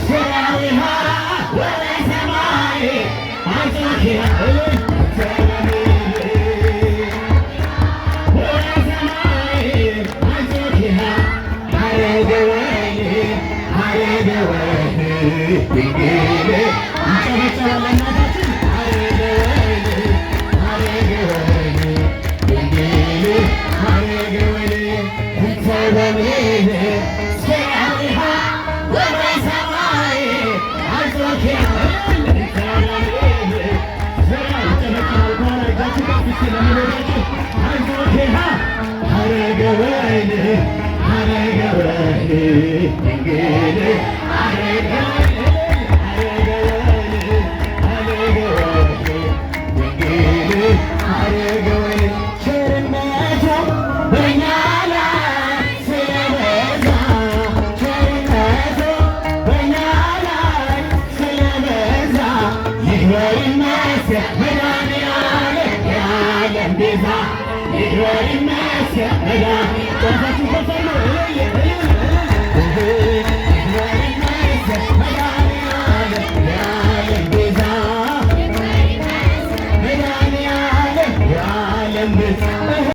ስራዊሃ ወደ ሰማይ አይዞህ ወደ ሰማይ አይዞህ ሐረገ ወይን ሐረገ ወይን ድንግል ይጨበጨባል ለእናታችን ሐረገ ወይን ሐረገ ወይን ድንግል ሐረገ ወይን እንተ በምድር ስራዊሃ ወደ ሰማይ አይዞህ እንተ በምድር ስራ ይጨበጨባል። ከኋላ እጃችሁ ከፍ እስኪ ለመቤታችን አይዞህ ሐረገ ወይን ሐረገ ወይን ድንግል ሐረገ ወይን ሐረገ ወይን ሐረገ ወይን ድንግል ሐረገ ወይን ቸርነቱ በእኛ ላይ ስለበዛ ቸርነቱ በእኛ ላይ ስለበዛ ይክበር ይመስገን መድኃኔዓለም የዓለም ቤዛ ይክበር ይመስገን።